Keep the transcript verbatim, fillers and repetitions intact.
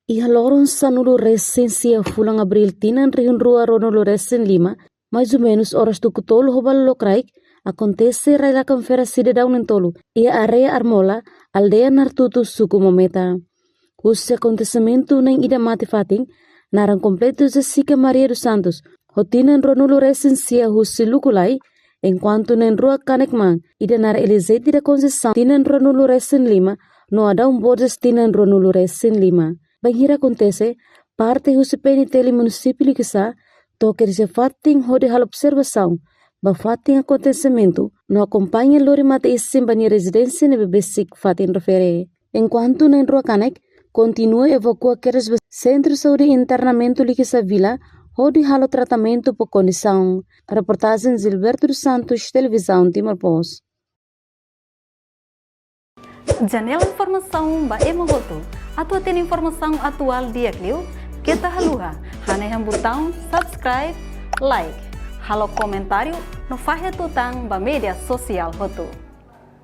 Iha loron sanulu resin sia fulan Abríl tinan rihun rua ruanulu resin lima, mais ou menus oras tuku tolu ho balu lokraik, akontese rai-lakan fera sidadaun na'in-tolu iha área Armola, aldeia Nartutu, suku Mometa. Husi akontesimentu na'in ida mate fatin, naran kompletu Jessica Maria dos Santos, ho tinan ruanulu resin sia husi Lukulai, enkuantu na'in-rua kanek-an, ida naran Elizete da Conceição, tinan ruanulu resin lima, no Adão Borges, tinan ruanulu resin lima. Bainhira akontese, parte husi P N T L munisípiu Likisá to'o kedas iha fatin hodi halo observasaun ba fatin akontesimentu no akompaña lori mate-isin ba nia rezidénsia ne'ebé besik fatin refere. Enkuantu na'in-rua kanek kontinua evakua kedas ba Sentru Saúde Internamentu Likisá Vila hodi halo tratamentu ba kondisaun. Reportajen Gilberto dos Santos, Televizaun Timor Post. Janela informasaun ba ema hotu. Atu hatene informasaun atuál di'ak liu, keta haluha hanehan butaun subscribe, like, halo komentáriu no fahe tutan ba média sosiál hotu.